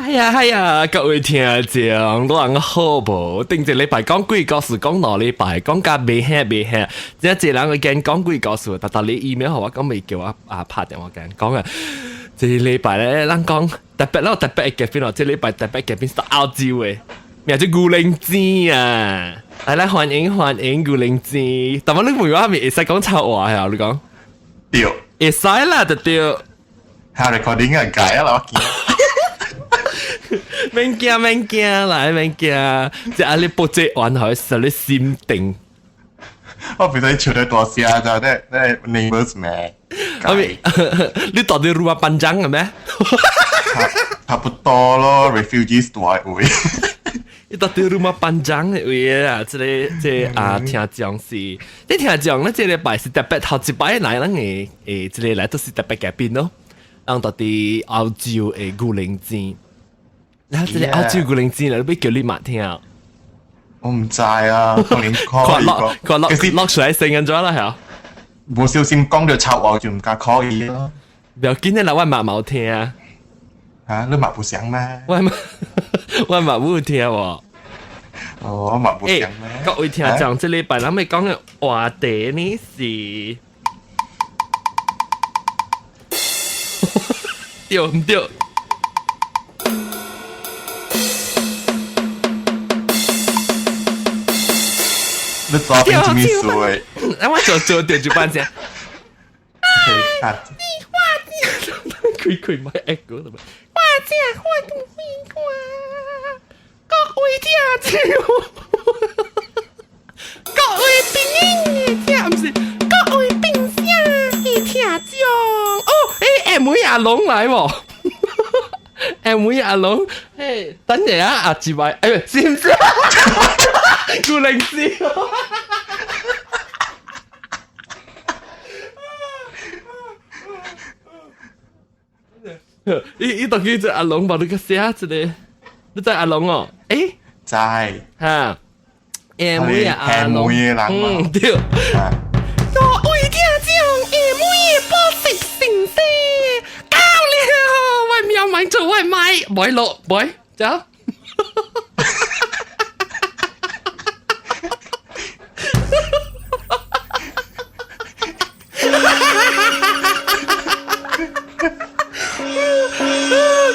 哎呀哎呀，各位聽眾，攏好無？頂一禮拜講鬼故事，講兩禮拜，講甲袂興袂興。這一人會驚講鬼故事，逐逐你 email 予我講袂叫我啊拍電話講講啊。這禮拜咧，咱講特別咯，特別的嘉賓哦，這禮拜特別嘉賓是澳洲的，名做牛奶子啊！來來，歡迎歡迎牛奶子。但係你問我係咪會使講臭話啊？你講對，會使啦，就對。下 recording 啊，改啊啦，我見。免驚免驚，來免驚，這啊你報這完後是你心定。我平時笑得大聲就咧咧 neighbors 咩？阿咪，你到底 rumah panjang 嘅咩？差不多咯，refugees 大位。你到底 rumah panjang 的位啊？這個這個啊，聽講是，你聽講咧，這禮拜是特別頭一擺來咱嘅誒，這個來都是特別嘉賓咯。咱到底澳洲的牛奶子，然後這個澳洲牛奶子咧，欲叫你嘛聽。我唔知啊，可能看落看落落出來聲音咗啦，係。無小心講著臭話就唔敢可以咯。不要緊啦，我嘛冇聽啊。嚇，你嘛不想咩？我嘛我嘛冇聽喎。哦，我嘛不想咩？各位聽眾，這禮拜咱欲講的話題呢是，對毋對？你做邊做咩事？啊，我做做掉一半先。開開麥一個，我這話都會話，各位聽眾，各位朋友聽，毋是各位朋友的聽眾。哦，欸，M 阿龍來無？M 阿龍，欸，等下啊，阿志偉，欸，是毋是？牛奶子。伊伊當叫做阿龍，無你個寫一個，你知阿龍哦？欸，知。哈，M 阿龍，嗯，對。各位聽眾，M 博士先生，到了，我喵買做外賣，買落買，走。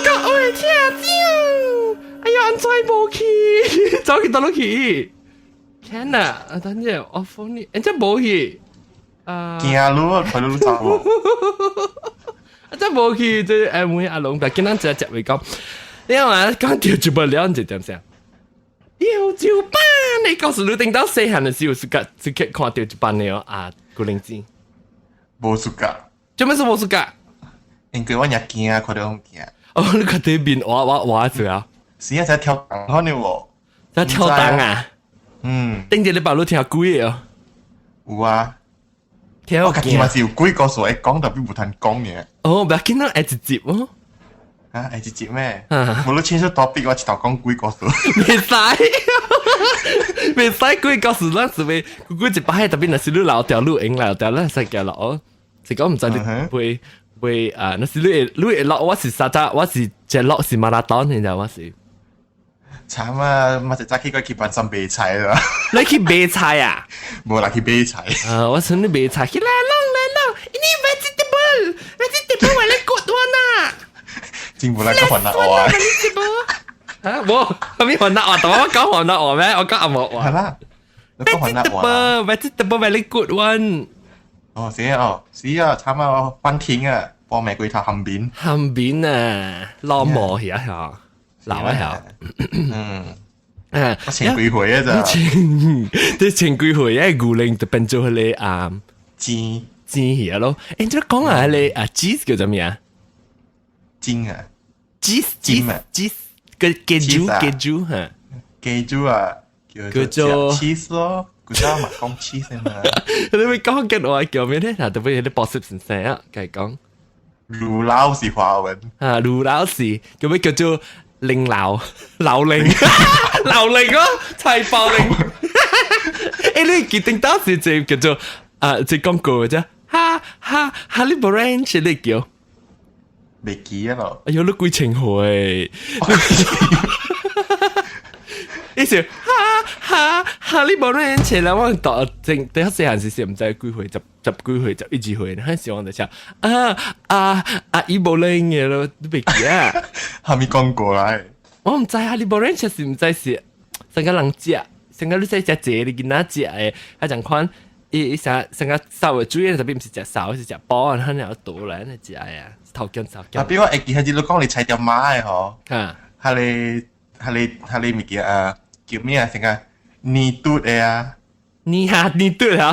各位聽眾，哎呀，按怎無去？走去佗落去？天啊！等陣我放你，按怎無去？啊！行路啊，看你走無？按怎無去？這阿妹阿龍，但今仔只只會講，你話講掉就不了，這點聲？吊酒班，你告訴你頂到細漢的時候是個是去看吊酒班的哦，啊，古靈精。無暑假。做咩事無暑假？因為我也驚，看到好驚。哦，你看對面畫畫畫住啊？是啊，在跳檔可能無？在跳檔啊？嗯。頂一禮拜你聽幾个哦？有啊。聽我家己嘛是有幾個數會講，但係無通講嘅。哦，不要緊啦，會一集哦。啊，會一集咩？無你清楚 topic，我一頭講幾個數。袂使，袂使幾個數，咱是袂幾一擺，特別若是你留條路用留條，咱使行落。是講毋知你會會啊？若是你會你會落，我是三早，我是一落是馬拉松，你知我是。慘啊！我一早起過去班上買菜啦。你去買菜啊？無啦，去買菜。啊，我想你買菜，去來弄來弄，你 vegetable vegetable very good one 啊！真無來講雲南話。啊，無，啥物雲南話？但我講雲南話咩？我講紅毛話。係啦，你講雲南話。 vegetable very good one。哦，是哦，是啊，慘啊，翻天啊，幫玫瑰頭含面。含面啊，老毛去啊，嚇，老啊嚇。嗯，我前幾歲啊咋？前，這前幾歲啊，牛奶就變做彼個啊，煎煎去啊咯。欸，你講啊，彼個啊，cheese 叫做咩啊？煎啊，cheese cheese cheese 個雞豬雞豬嚇，雞豬啊，叫做 cheese 咯。古早嘛講 cheese 嘛，你會講緊話叫咩咧？嗱，特別係啲博士先生啊，佢講盧老是華文啊，盧老師叫咩叫做靈流流靈流靈咯，齊爆靈。欸，你記得當時就叫做啊，這廣告啫，哈哈哈，你 branch 你叫？袂記啊咯。哎喲，你幾千歲？伊是哈哈哈！你無論前啦，我讀正第一細漢時是毋知幾歲，十幾歲，11歲，彼時我就想啊啊啊！伊無論嘅咯，你袂記啊？還沒講過來。我毋知啊，你無論確實毋知是成個人食，成個你說食濟你囡仔食的，啊這款伊伊啥成個瘦的主要特別毋是食瘦，是食飽，啊，然後倒來來食的啊，頭肩頭肩。啊，比我會記係你講你菜店媽的吼，哈，係你係你係你物件啊？叫咩啊？成個泥嘟的啊！泥哈泥嘟啊！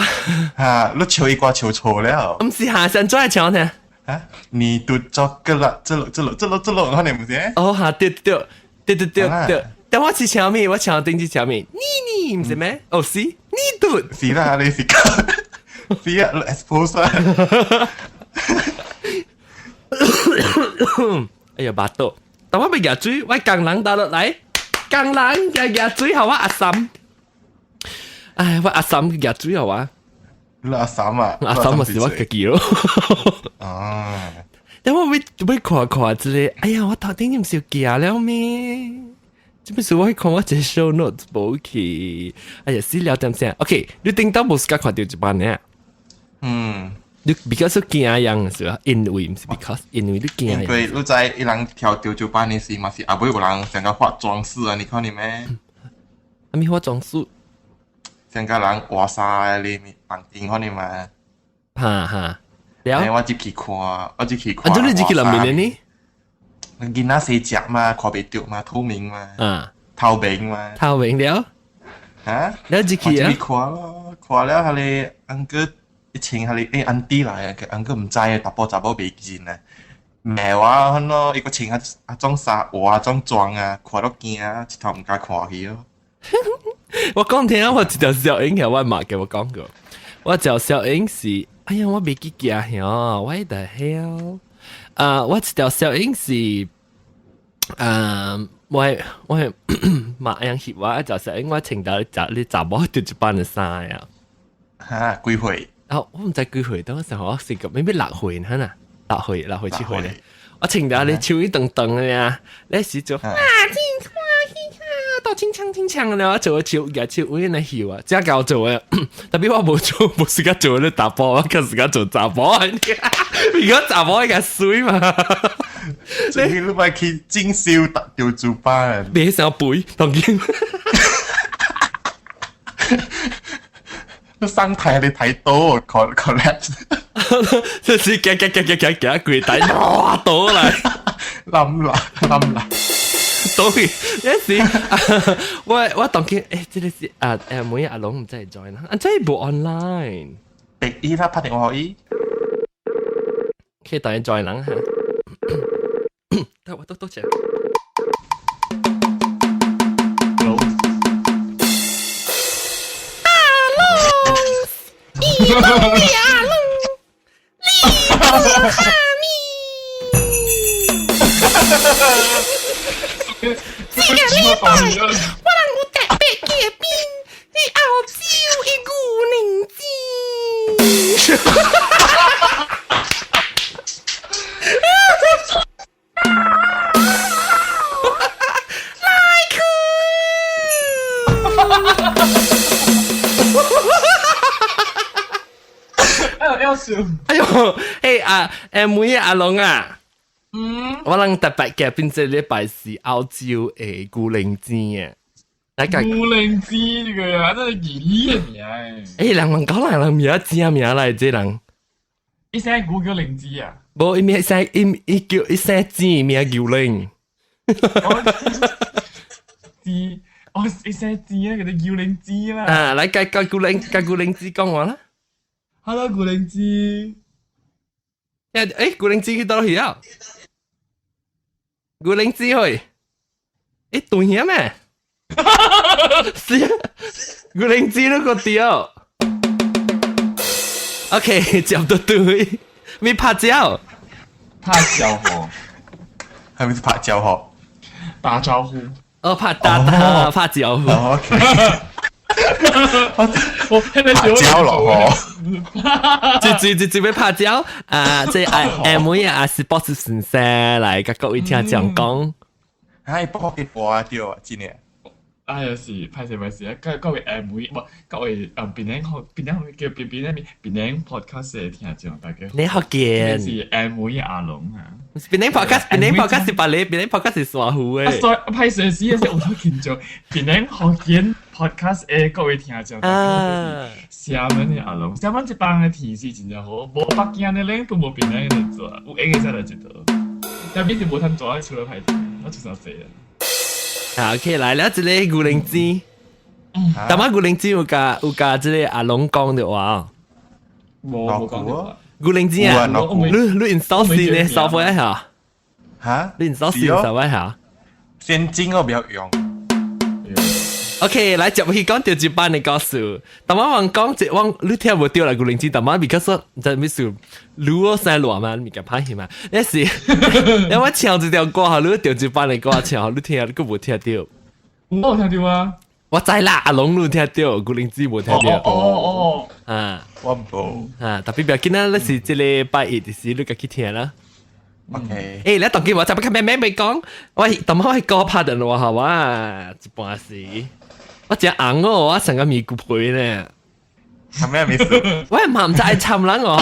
哈，你唱伊歌唱錯了。毋是哈，先轉來唱聽。啊，泥嘟做個啦，這落這落這落這落，可能毋是？哦哈，對對對對對對。但我是唱咩？我唱頂是唱咩？妮妮毋是咩？哦是泥嘟。是啦，你是講，是啊，expose 啊。哎呀，巴肚。但我欲舉水，我工人打落來。工人舉舉水予我阿嬸，唉，我阿嬸舉水予我。你阿嬸啊？阿嬸咪是我家己咯。哦。但我欲欲看看這个，哎呀，我頭頂毋是有寄了咩？這不是我去看我這 show notes 無去。哎呀，死了點聲。OK，你頂到無時間看著一班呢？嗯。你比較說驚樣是吧？因為毋是 because，因為你驚。因為你知伊人跳吊酒班的時，嘛是後尾有人成個化妝師啊，你看你咩？啥物化妝師？成個人畫衫你房間看你嘛？哈哈。了。我入去看，我入去看。啊，你入去內面的呢？囡仔細隻嘛，看袂著嘛，透明嘛。啊。透明嘛。透明了。啊？了入去啊？入去看咯，看了彼个 uncle。一穿彼个 auntie 來啊，uncle 毋知啊，查埔查某袂認啊，罵我彼咯，伊閣穿啊啊種衫，換種裝啊，看到驚啊，一頭毋敢看去咯。我講聽，我一條小影，我媽共我講過，我一條小影是，哎呀，我袂記記啊，What the hell？啊，我一條小影是，啊，我我媽樣翕我一條小影，我穿到你查某著一班的衫啊。哈，幾歲？啊，我毋知幾歲，當時我是個咩咩6歲，哈呐，六歲六歲七歲咧。我穿到你手一長長的啊，你時做啊，真歡喜啊，到真槍真槍的，我做手舉手位來翕啊，這夠做的。特別我無做，無時間做咧查埔，我較時間做查某。如果查某應該媠嘛。你你欲去進修吊主班？別想背，當然。你上台你睇到 collapse，這是行行行行行行跪低，哇倒來，冧啦冧啦，倒去，有時我我當見欸，這个是啊欸，每日阿龍毋知會 join 啊，這無 online，逼伊啦，拍電話予伊，可以等伊 join 人哈，得我都多謝。阿龍，阿龍，你哈咪？這个禮拜我人有特別嘉賓，是澳洲的牛奶子。來去！哎喲，嘿啊，欸，妹阿龍啊，嗯，我人特別嘉賓這禮拜是澳洲的牛奶子啊，來個牛奶子這個啊，這是義理的名。欸，人問講人人名正名來，這人。伊姓牛叫奶子啊？無，伊名姓伊伊叫伊姓子，名牛奶。子，哦，伊姓子啊，叫做牛奶子啦。啊，來，共共牛奶，共牛奶子講話啦。 Hello，牛奶子。欸，牛奶子去佗去啊？牛奶子去？欸，斷去咩？是啊，牛奶子都個掉。OK，接到對，咪拍招？拍招呼，係咪是拍招呼？打招呼。哦，拍打打拍招呼。 OK。我拍焦咯，最最最最要拍焦啊！這阿阿妹啊，是博士先生來，佮各位聽眾講。唉，幫佢播掉啊，真嘅。哎呀是，歹勢歹勢啊！各各位阿妹，唔各位檳城學檳城叫檳檳咩檳城 podcast 的聽眾大家好。你福建是阿妹阿龍啊。檳城 podcast，檳城 podcast 是別個，檳城 podcast 是沙湖的。啊，所以歹勢是，是有點緊張。檳城福建 podcast 的各位聽眾，大家好，是廈門的阿龍。廈門這班的天氣真正好，無北京的冷，都無檳城的熱，有閒的才來這度。但係是無通坐喺厝內歹天，我出啥濟啊。啊，OK，來了，這個牛靈芝，但係牛靈芝有佮有佮這個阿龍講的話，無無講的話。牛靈芝啊，你你 install 新的 software 嚇？嚇？你 install 新 software 嚇？先進我不要用。 OK，來接去講到一班的故事。但我話講這我你聽無著啦，牛靈芝，但我 because 這咩事，你我生亂嘛，你物件歹去嘛。那是，因為唱這條歌，你著一班的歌唱，你聽你閣無聽著。我有聽著啊。我知啦，阿龍你聽著，牛靈芝無聽著。哦哦哦。啊，我無。啊，特別不要緊啦，你是這禮拜一時你家己聽啦。 OK。欸，你當今我就不看咩咩未講，我當我係歌拍電話好啊，一半時。我真紅哦，我成個咪骨皮呢。係咩意思？我嘛毋知愛參人哦，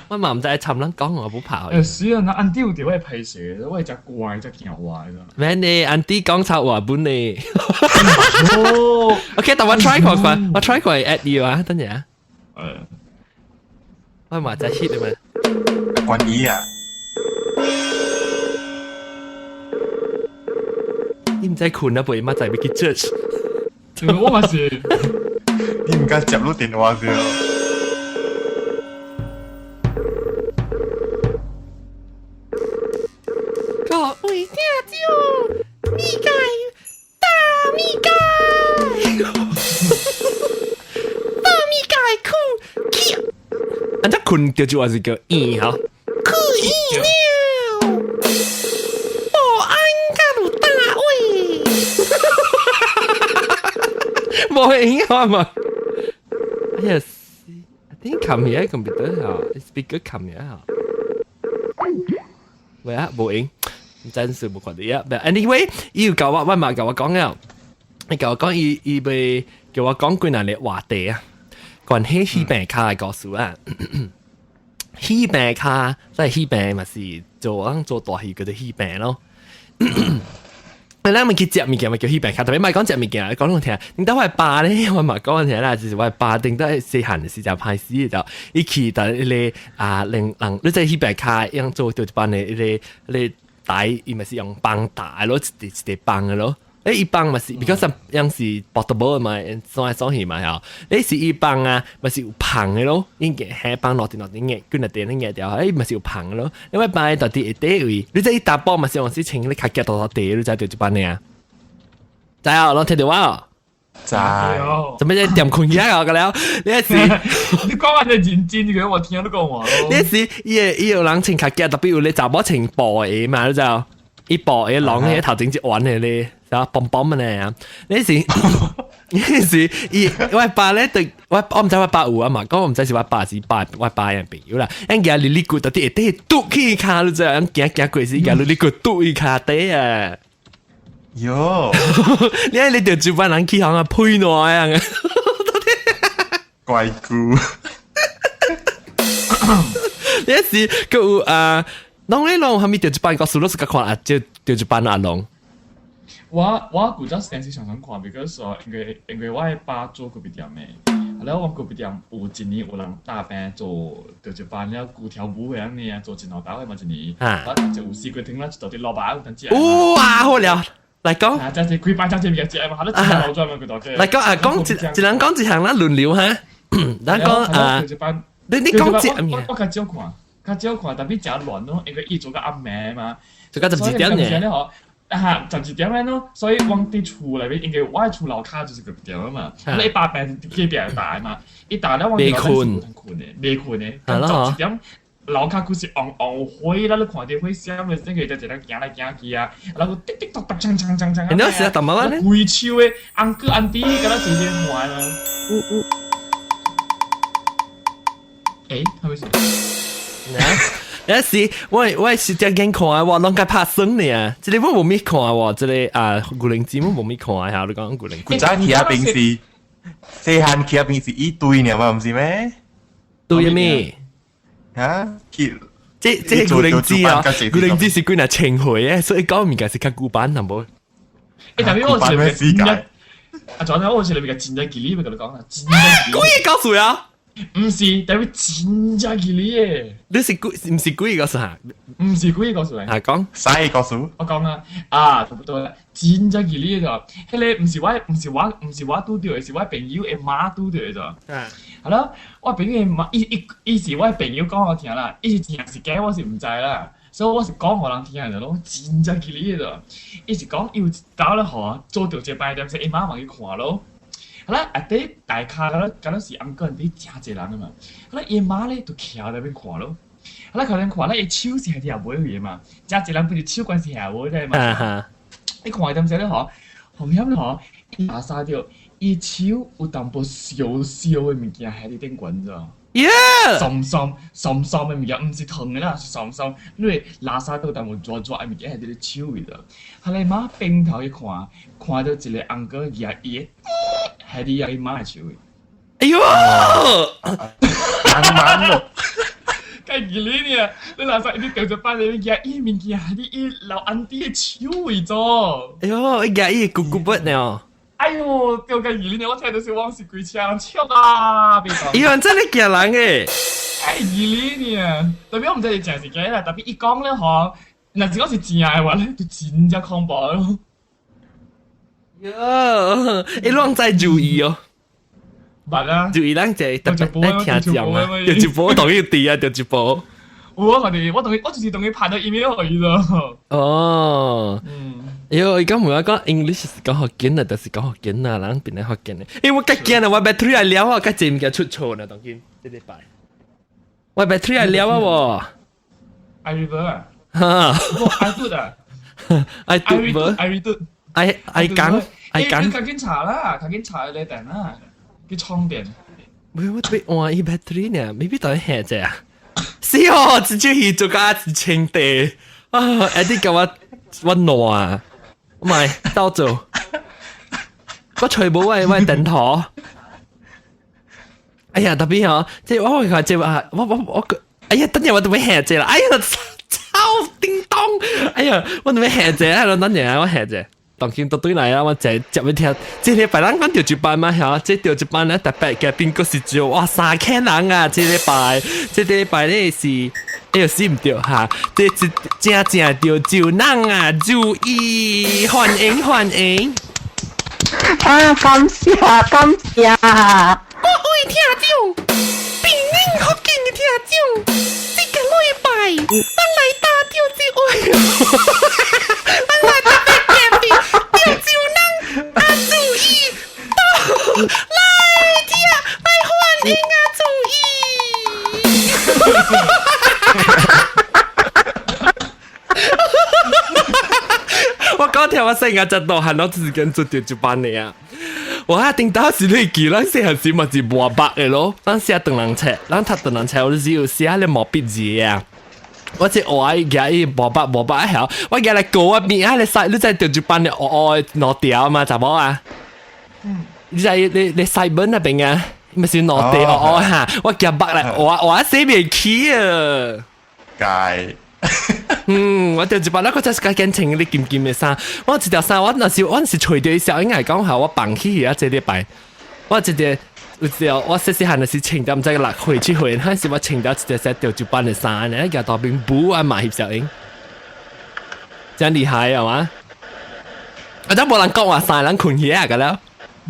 我嘛毋知愛參人講我不怕。是啊，那安迪有佇我拍攝，我會真乖，真聽話的。免呢，安迪講臭話本呢。哦，OK，但我 try 過看，我 try 過 add 你啊，等陣啊。我嘛在 hit 嘛。關伊啊。你毋知睏啊，袂嘛在欲去 church。我嘛是，你毋敢接入電話對？各位聽眾，米蓋大米蓋，大米蓋睏去，按這睏著就話是叫硬吼，睏硬了，保安甲有大位。無影響嘛？哎呀，I think come here computer 嚇，speaker come here 嚇。喂啊，無影，真是無看到啊。But anyway，伊有共我，我嘛共我講了，伊共我講，伊伊欲叫我講幾若个話題啊，關係戲病跤的故事啊。戲病跤，即係戲病嘛是做人做大戲叫做戲病咯。咱們去食物件嘛叫戲病跤，特別莫講食物件，講攏聽。頂到我爸咧，我嘛講聽啦，就是我爸頂到細漢時就歹死就，伊去到彼个啊，人人你知戲病跤用做做一般的彼个彼个台，伊嘛是用放大咯，一塊一塊放的咯。欸，伊放嘛是，because 樣是 portable 嘛，送來送去嘛，吼。欸，是伊放啊，嘛是有芳的咯，應該下放落地落地壓，滾落地咧壓掉，欸，嘛是有芳的咯。因為放到底下底位，你知伊查埔嘛是用是穿咧較夾大大地，你知著這般的啊？知啊，攏聽著我哦。知。做咩啫？踮睏起來個了？你是？你講話你認真嘅，我聽你講話咯。你是伊會伊有人穿較夾，特別有咧查某穿布的嘛，你知無？伊布的籠迄頭前一彎的咧。啊，嘣嘣的呢！你是你是伊，我爸咧對，我我毋知我爸有啊嘛，講我毋知是我爸是爸我爸的朋友啦。𪜶行哩哩骨到底會底拄去跤，你知影？𪜶行行過時，行哩哩骨拄伊跤底啊！喲，你睇你著這班人去行啊，配爛啊！怪姑，你是閣有啊？攏咧攏，蝦米著這班故事，你是較看啊？就著這班阿龍。我我古早時間是常常看，because 因為因為我的爸做咖啡店的，啊了我咖啡店有一年有人搭班做，就一班了舊跳舞的按呢啊，做一兩道的嘛一年，我就有試過聽啦，就佇老闆有當食。哇，好了，來講。啊，這是幾擺這這物件食嘛，他都食老轉嘛，佢大家。來講啊，講一一人講一項啦，輪流哈。咱講啊，你你講一，我我較少看，較少看，但係誠亂咯，因為伊做到暗暝嘛，做到十一點呢。啊，11點鐘咯，所以我佇厝內面，因為我的厝樓跤就是隔壁店嘛，你一百病是隔壁大嘛，伊大了我佇樓底是無通睏的，袂睏的，十一點樓跤閣是紅紅火啦，你看著火閃的，那個就一人行來行去啊，然後滴滴答答，鏘鏘鏘鏘，你有時淡薄仔咧？規手的翁哥安弟，敢若一連環啊！欸，係咪先？有時我是只眼看我攏該拍算呢。這个我無咪看喎，這个啊古靈精我無咪看下，你講古靈。古早去啊平時，細漢去啊平時一堆呢嘛，毋是咩？對咩？嚇？去。這古靈精啊，古靈精是幾若千歲嘅，所以講物件是較古板，係無？欸，但係我是啊，昨天我是裏面嘅真正吉利，咪同你講啦，真正鬼告訴啊！毋是，但係真正吉利嘅。你是鬼，毋是鬼告訴嚇？毋是鬼告訴你。啊，講啥告訴？我講啊，啊，差不多啦，真正吉利嘅，彼个毋是我，毋是我，毋是我拄著的，是我朋友的媽拄著的咋。係咯，我朋友的媽，伊是我朋友講我聽啦，伊是真是假，我是毋知啦。所以我是講予人聽的咯，真正吉利的咋。伊是講伊有一道咧，吼做著一個擺點，伊媽嘛去看咯。好啦，啊佇大跤敢若敢若是翁哥佇誠濟人啊嘛。好啦，伊媽咧就徛佇邊看咯。好啦，徛佇看咧，伊手是佇遐尾去的嘛，誠濟人不是手關是遐尾的嘛。你看伊點說咧吼，紅險咧吼，伊拿沙著，伊手有淡薄燒燒的物件喺佇頂懸咋。 Yeah！酸酸酸酸的物件，毋是糖的啦，是酸酸。你會垃圾都淡薄熱熱的物件喺佇咧手位度。後來媽轉頭去看，看到一个翁哥舉伊的，喺佇伊媽的手位。哎喲！慢慢咯。該記你呢？你垃圾你掉一擺你舉伊物件喺佇伊老安弟的手位做。哎喲，伊舉伊骨骨骨呢。哎喲，掉個魚呢！我聽到是往時鬼車人笑啊！伊人真係驚人嘅，哎魚呢？特別我毋知是真是假啦，特別伊講咧吼，若是講是真的話咧，就真正恐怖咯。喲，伊攏在注意哦。捌啊！注意咱就特別愛聽講啊，就一波同伊滴啊，就一波。我同你，我同伊，我就是同伊拍到 email 予伊咯。哦，哎喲，伊講無我講 English 是講福建啊，就是講福建啊，人變來福建的。因為我較驚啊，我 battery 也了啊，較濟物件出錯呢，當今這禮拜。我 battery 也了啊喎。 I river 啊。哈。我 I do 啊。 I do 無？I do。 I 講，I 講。你較緊查啦，較緊查你電啦，去充電。喂，我特別換伊 battery 呢，未必當下者啊。是哦，直接去做個一千地啊！一啲叫我我挪啊，唔係兜做，我隨冇我電頭。哎呀，特別哦，這我會看這啊，我我我哎呀，等陣我都要下這啦，哎呀，超叮當，哎呀，我都要下這啦，等陣我下這。當今都對來啊，我就接一聽，這禮拜咱講著一班嘛，嚇，這著一班咧特別嘅邊個是做哇3000人啊！這禮拜，這禮拜咧是，哎呦死毋對嚇，這是正正潮州人啊，注意歡迎歡迎！啊，感謝感謝！各位聽眾，檳城福建的聽眾，這個禮拜咱來打潮州話，咱來特別嘉賓潮州人阿注意到來聽，來歡迎阿注意。我講聽我細個就大漢，我只是跟做潮州班的啊。我啊，頂當時你記，咱細漢時嘛是無捌的咯。咱寫唐人冊，咱讀唐人冊，我只有寫咧毛筆字啊。我這學愛舉伊無捌無捌曉，我舉來高啊邊啊，你使你知潮州班的學學兩條嘛，查某啊？你知你你西門那邊啊，咪是兩條學學哈？我舉捌來，我寫袂起啊。該。嗯，我潮州班那個真是較簡穿你金金的衫，我一條衫我若是我是揣著小英來講下，我放棄啊，這禮拜，我一個有一條我細細漢就是穿著毋知6歲7歲，彼時我穿著一條寫潮州班的衫呢，舉大邊布啊嘛翕小英，真厲害啊嘛！啊，真無人講話三人睏起啊個了。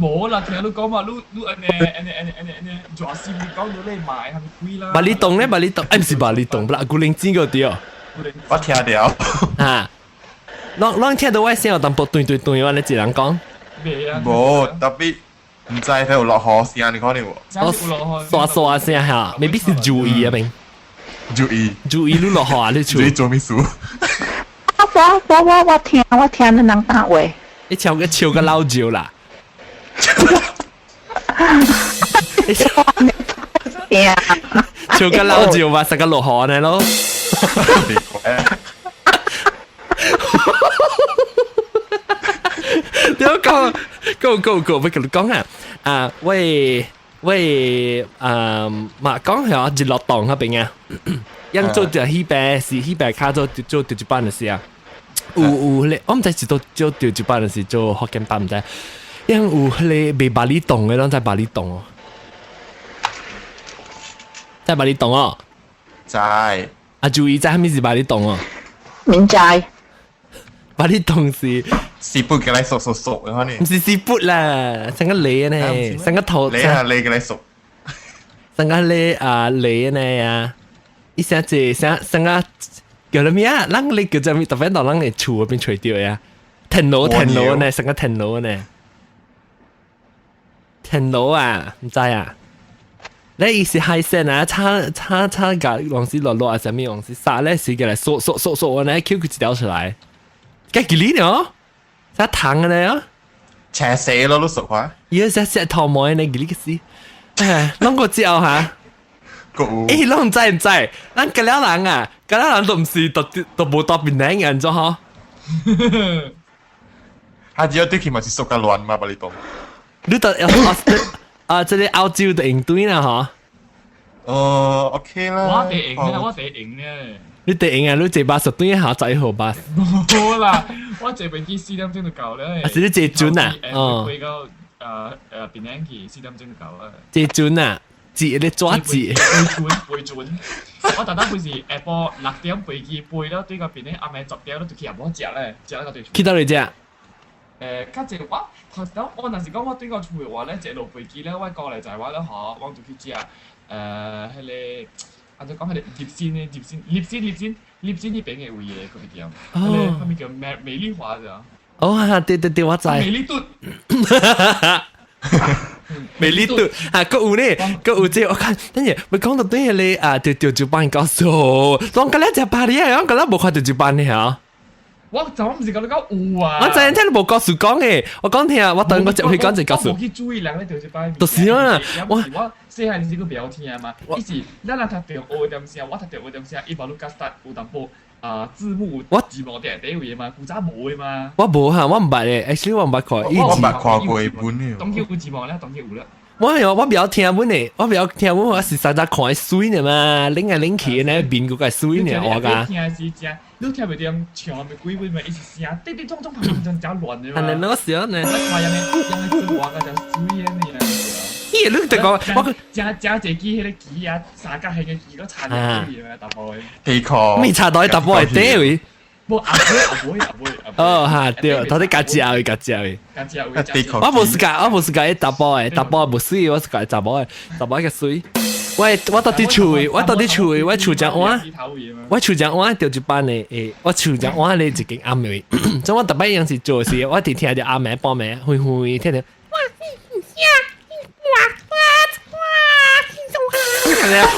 無啦，聽你講嘛，你你按呢按呢按呢按呢按呢，熱心你講你買係咪貴啦？巴里東咧，巴里東，哎，毋是巴里東，啦，古靈精個對。我聽著。啊，攏聽到我聲有淡薄斷斷斷，我你一人講。無，特別毋知佢有落雨聲，你看到無？刷刷聲嚇，未必是注意啊邊。注意。注意你落雨啊，你注意做咩事？我我我我聽我聽你人講話。你唱個唱個老酒啦。笑個老照嘛，食個落汗呢咯。點講？Go go go！要同你講啊！啊，喂喂，啊，嘛講下日落檔嗰邊啊，因做就彼邊是彼邊卡做做調一班的時啊，有有咧，我毋知是做做調一班的是做福建班毋知，因有彼个賣巴厘洞的，攏在巴厘洞哦，在巴厘洞哦，在啊，注意在蝦米是巴厘洞哦？明知。巴厘洞是是撥嘅嚟熟熟熟嘅，可能唔是是撥啦，成個梨呢，成個頭，你係你嘅嚟熟，成個梨啊梨呢啊，伊成隻成成個叫咩啊？咱你叫做咩？特別到咱嘅厝嗰邊吹掉呀，藤蘿藤蘿呢，成個藤蘿呢，藤蘿啊，唔知啊。你伊是海鮮啊，炒炒炒個往時落落啊，啥物往時殺咧，是個來嗦嗦嗦嗦，呢 Q 佢一條出來。計幾年哦？啥糖嘅呢？斜死咯，都熟話。而家食糖糜呢？幾呢個事？哎，啷個之後嚇？欸，攏毋知毋知，咱吉了人啊，吉了人都毋是都都無特別靚人咗嗬。他只要對佢嘛是熟甲亂嘛，把你懂。你到啊，這個澳洲就用對啦嗬。哦，OK 啦。我第用咧，我第用咧。你第用啊？你坐巴士對下載號巴士。冇啦，我坐飛機4點鐘就夠啦。啊，是你坐船啊？哦。飛到檳城去4點鐘就夠啦。坐船啊？字你抓字。飛船飛船，我特登飛是下晡6點飛機飛到對個檳城，暗暝10點都就去下晡食咧，食了個對。去倒裡食？較濟我頭先我若是講我對個厝的話咧，坐落飛機咧，我過來台灣咧吼，我就去食彼个，按怎講彼个入新的入新入新入新入新彼邊的位的咖啡店，彼个啥物叫美美麗華是啊？哦，哈，對對對，我知。美麗頓。美麗頓啊，閣有呢，閣有這個，我看，等下，我講到對彼个啊，就就就幫伊告訴，攏敢若食巴黎啊，我敢若無看到一班的嚇。我就毋是共你講有啊！我知影聽你無告訴講的，我講聽，我等我接去講一告訴。我無去注意人咧，就是擺。就是啊，我我細漢時閣袂曉聽嘛，伊是咱若讀著學一點聲，我讀著學一點聲，伊無你甲 start 有淡薄啊字幕我字幕佇內底位嘛，古早無的嘛。我無哈，我毋捌的，actually 我毋捌看。我捌看過一本的。當然有字幕咧，當然有啦。我係我袂曉聽本的，我袂曉聽本，我是實在看水呢嘛，擰來擰去呢，面閣個水呢，我噶。聽是真，你聽袂著唱的鬼鬼嘛，伊是聲滴滴咚咚砰砰真亂的嘛。係你嗰時呢？我看人的人的歌個真水的呢。咦，你就講我真真濟支彼個旗啊，三角形的旗，閣插入去嘛，淡薄的。地殼。未插到淡薄的底位。無阿妹阿妹阿妹阿妹。哦哈，對，頭先夾食位，夾食位。夾食位。我無是夾，我無是夾伊查甫的，查甫無水，我是夾查某的，查某較水。我我到佇厝的，我到佇厝的，我厝正碗，我厝正碗著一班的，欸，我厝正碗咧一間暗位。所以我逐擺樣是做事，我佇聽著暗暝半暝，昏昏聽著。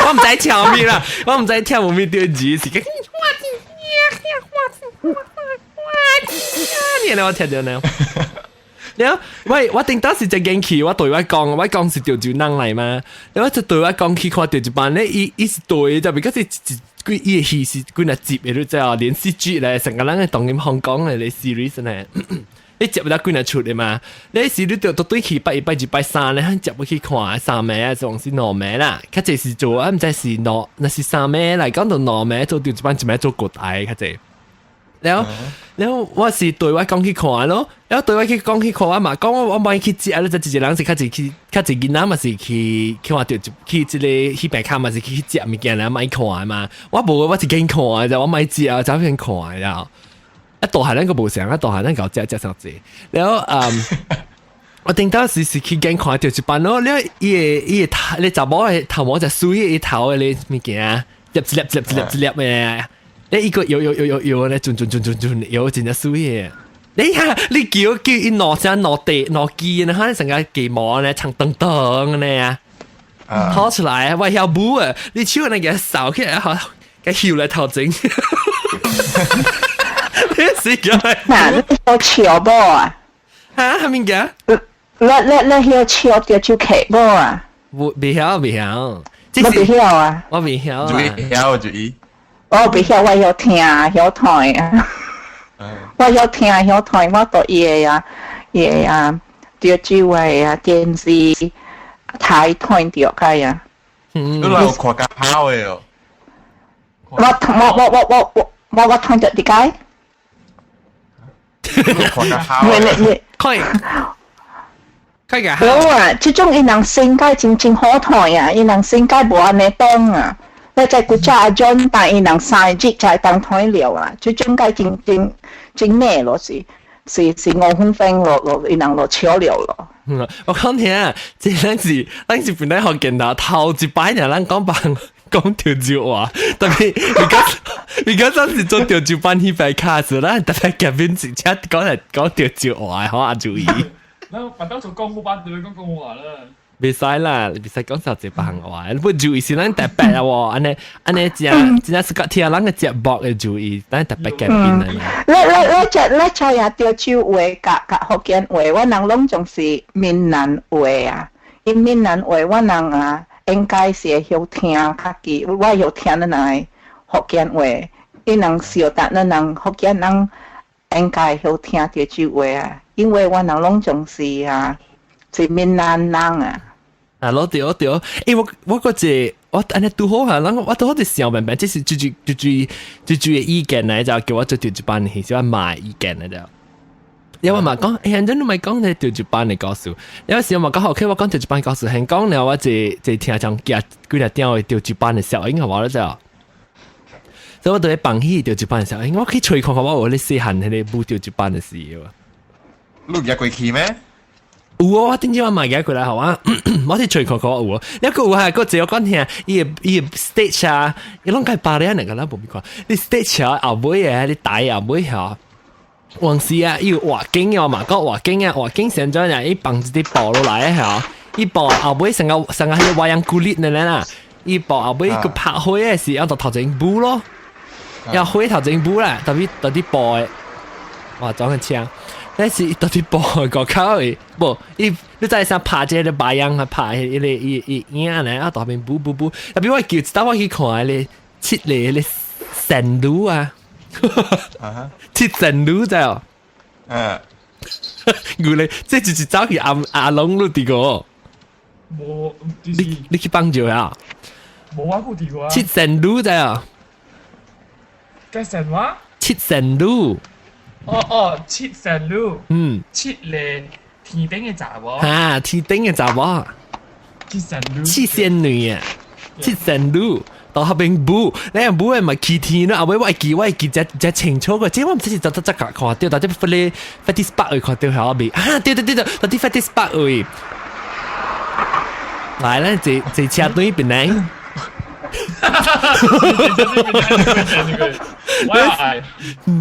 我毋知唱咩啦，我毋知聽無咩對字，是個。你我聽著呢。了，喂，我頂當時就驚去，我對我講，我講是潮州人來嘛。了，我就對我講去看潮州班咧，伊伊是對，就別個是一幾伊的戲是幾若集的，你知哦，連續劇咧，成個人嘅當今香港的咧 series 呢。你接不了幾若出的嘛？你是你就都對去拜一拜二拜三咧，接不去看三暝啊，總是兩暝啦。較濟是做啊，毋知是兩，若是三暝來講就兩暝做潮州班，一暝做國大較濟。了了，我是對我講去看咯，了對我去講去看，我嘛講我我無去食，你就一個人是較濟去，較濟囡仔嘛是去去看著去這個戲棚卡嘛是去食物件來買看嘛。我無我是緊看的，我買食啊，走先看的。啊，大漢咱閣無相，啊大漢咱𠢕食食上濟。了嗯，我頂當時是去緊看著一班咯，了伊的伊的頭，你查某的頭毛就水伊頭的咧物件，粒一粒一粒一粒一粒的。你伊個搖搖搖搖搖咧，轉轉轉轉轉搖，真正水的。你看，你叫叫伊攞聲攞地攞機呢，哈，成個雞毛呢，長長長呢啊，跑出來，我曉舞啊！你手那個掃起來，好，個搖來頭前。你是個？嗱，你曉笑無啊？哈，啥物件？你你你曉笑著就客無啊？未曉未曉。我未曉啊。我未曉。注意曉注意。我未曉，我曉聽曉聽啊。我曉聽曉聽，我對伊個啊，伊個啊，潮州話啊，電視台聽著個啊。你來有看較好的哦。我我我我我我我我聽著點解？看較好。你你你，看。看個好啊！這種伊人性格真真好睇啊！伊人性格無按呢當啊！你在古早阿 John 但伊人3日才當睇了啊！這種個真真真咩咯是是是5分鐘落落伊人落笑了咯。我講聽啊，這咱是本來學見到頭一擺呢，咱講幫講潮州話，特別你講當時做潮州班彼擺卡時，咱特別夾邊直接講嚟講潮州話，好啊注意。咱反正做廣府版就會講廣府話啦。袂使啦，袂使講少一別項話。你不注意是咱特別啊喎，按呢按呢真真是個聽咱個節目的注意，咱特別改變啊。你你你這你知影潮州話佮佮福建話，我人攏總是閩南話啊。因閩南話，我人啊應該是會曉聽較記，我會曉聽咱人福建話。𪜶人曉得咱人福建人應該曉聽潮州話啊，因為我人攏總是啊是閩南人啊。啊，攞對對，欸，我個這我按呢拄好嚇，人我拄好就想明白，這是最最最最最最的意見來，就叫我做潮州班的，是我買意見來就。因為嘛講，欸，人你咪講你潮州班的故事，有時我嘛講好，OK，我講潮州班故事，係講了我這這聽講寄幾日電話潮州班的小英，好無咧就。所以我就放棄潮州班的小英，我去揣看看我有咧細漢彼個舞潮州班的時候。你有過去咩？有哦，我頂次我買過來，好啊，我去揣看看有哦。一個有係個一個講聽，伊個 stage 啊，伊攏該巴咧那個，咱無咪看。你 stage 啊後尾啊，你台後尾嚇，往時啊，伊有畫景啊嘛，講畫景啊，畫景成咗人，伊放一啲布落來嚇，伊布後尾成個成個彼個 wayang kulit 呢啦，伊布後尾個拍火的時，要就頭前舞咯，要火頭前舞啦，特別特啲布的，哇，裝個槍。但是到底布個口的，無伊你知啥拍這個白樣啊，拍彼個伊伊影呢，啊，大邊舞舞舞，特別我叫一當我去看彼個七個彼個神女啊，七神女知無？嗯，原來這就是走去阿阿龍路佇個，無，你你去幫助啊？無啊，冇佇過啊。七神女知無？該神話？七神女。哦哦，七神女。嗯。七個天頂的查某。哈，天頂的查某。七神女。七仙女啊，七神女到彼邊舞，你舞的嘛起天咯，後尾我會記這這清楚個，這我毋知是怎怎怎看到，但這發咧發啲 spark 會看到遐未？啊，對對對對，到啲發啲 spark 位。來，咱坐坐車對邊來。我愛，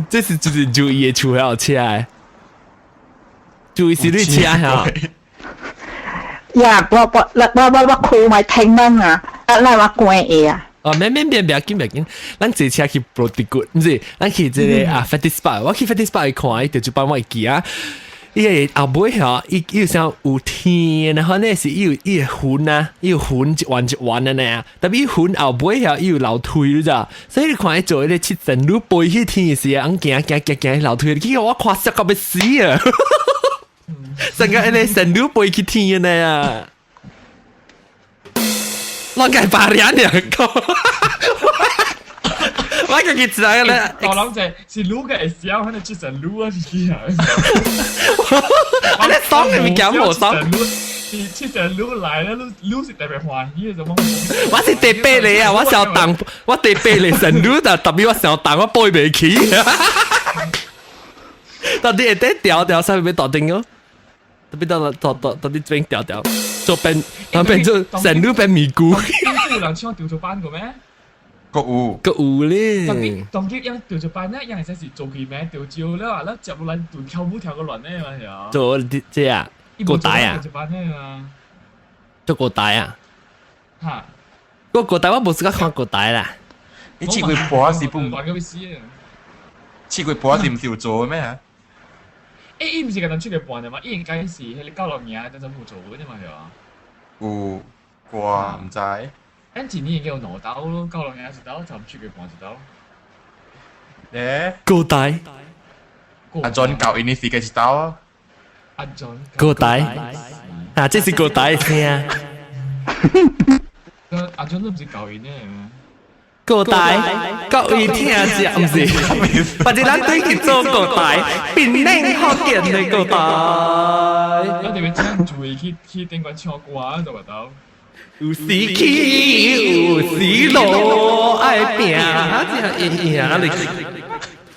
這是就是注意的厝遐車的，注意是你車嚇。呀，我我我我我開埋聽門啊，啊，咱我關下啊。哦，免免免，不要緊不要緊，咱坐車去布迪谷，毋是，咱去這個啊 Fatty Spa，我去 Fatty Spa 去看，伊就幫我會記啊。伊個後尾吼，伊伊有啥有天，然後呢是伊有伊個雲啊，伊有雲一彎一彎的呢。特別雲後尾吼，伊有樓梯你知？所以你看伊做彼個七神女飛去天時啊，行行行行樓梯，結果我看摔到欲死啊！成個彼個神女飛去天的呢啊！我該白臉兩個。我家己知影咧，我諗就是女嘅會曉，可能七神女啊是幾啊？啊，你爽嘅物件無爽。是七神女來咧，女女是特別歡喜嘅，怎麼？我是第八個啊！我想當，我第八個神女，但特別我想當，我背袂起。到底會得調調啥物要大定哦？特別到到到到底這邊調調，做變，變做神女變咪咕。有人唱潮州班過咩？閣有，閣有咧。當當今樣潮州班咧，樣會使是做佢咩潮州了啊，了接落來就跳舞跳個亂咧嘛是啊。做這啊，過大啊。潮州班咧嘛。做過大啊。嚇！個過大我無時間看過大啦。你試過播是不？玩個死啊！試過播是毋是有做咩啊？欸，伊毋是共咱出個半的嘛？伊應該是彼個九龍營陣陣有做的嘛，是啊。有。啩，毋知。咱一年叫兩刀咯，九龍一刀，就唔出佢半一刀。咧，高大。阿 John 教印尼時嘅一刀啊。阿 John。高大。啊，這是高大的聲。阿 John 都唔是舊年嘅咩？高大，各位聽者，毋是，或者咱對去做高大，變領福建的高大。我哋會請注意去去頂管唱歌就話到。有時起有時落，愛拼，這樣贏你。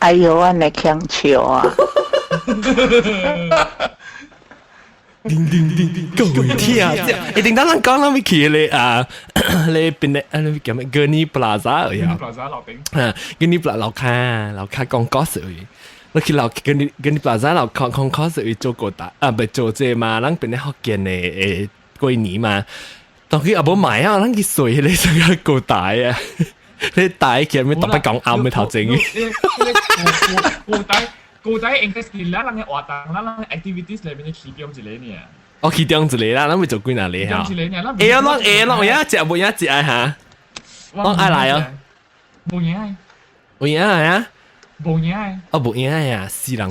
哎喲，我會強笑啊！叮叮叮叮，各位聽者，一定當咱講咱欲去咧啊，咧邊咧啊，你叫咩？Gurney Plaza 呀？Gurney Plaza 樓頂。啊，Gurney Plaza 樓跤，樓跤 concourse 位。你去樓 Gurney Plaza 樓 concourse 位做過大啊，唔係做這嘛？咱邊咧福建的誒過年嘛，當佢也無買啊，咱去睡迄個啥個高大啊，你大起來特別講啱嘅頭前。高大。高大應該是咱人嘅活動，咱人 activities 裏面嘅其中一個呢。哦，其中一個啦，咱會做幾若個嚇？其中一個呢，會啊，攏會，攏有影食，無影食嚇。攏愛來哦。無影。有影啊？無影。哦，無影呀，死人。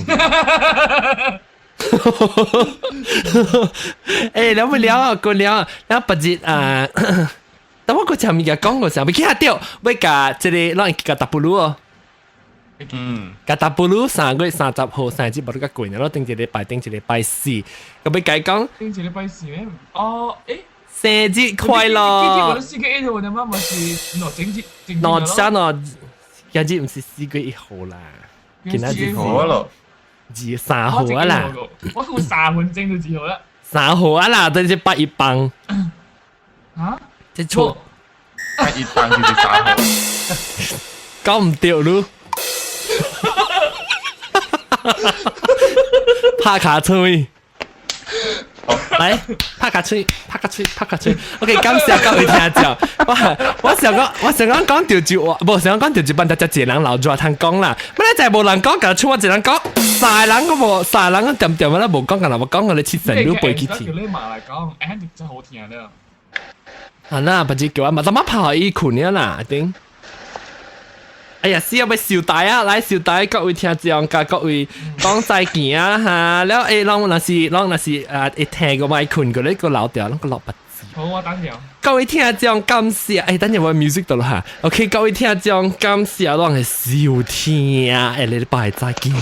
欸，了不了啊？過了，了別日啊。但我個前面講過啥？欲去下掉，欲共這个，咱會共 W 哦。共 W 3月30號生日，無你較過年咯，頂一禮拜，頂一禮拜四，咁欲共伊講。頂一禮拜四咩？哦，欸，生日快樂！我4月1號的嘛，嘛是喏，整日喏，啥喏？今日毋是4月1號啦，今仔日二號咯，二三號啊啦。我估3分鐘就2號啦。三號啊啦，等是八一幫。啊？這錯。八一幫就是三號。講毋對囉。拍卡吹，來拍卡吹，拍卡吹，拍卡吹。OK，感謝各位聽眾。我想講，我想講講著就話，無想講著就班大家一個人留住通講啦。本來就無人講，共剩我一人講，三個人都無，三個人點點啦，無講，共若無講，我咧七成你背起聽。叫你媽來講，欸，真好聽了。啊，那不是叫我嘛，怎麼拍伊困了啦？頂。哎呀，死啊！欲收台啊！來收台，各位聽眾，佮各位講再見啊！哈，了欸，攏若是攏若是啊，會聽個麥困過咧，閣留掉，攏閣留白字。好，我等下。各位聽眾感謝，欸，等下我 music 到啦哈。OK，各位聽眾感謝攏的收聽，下禮拜再見。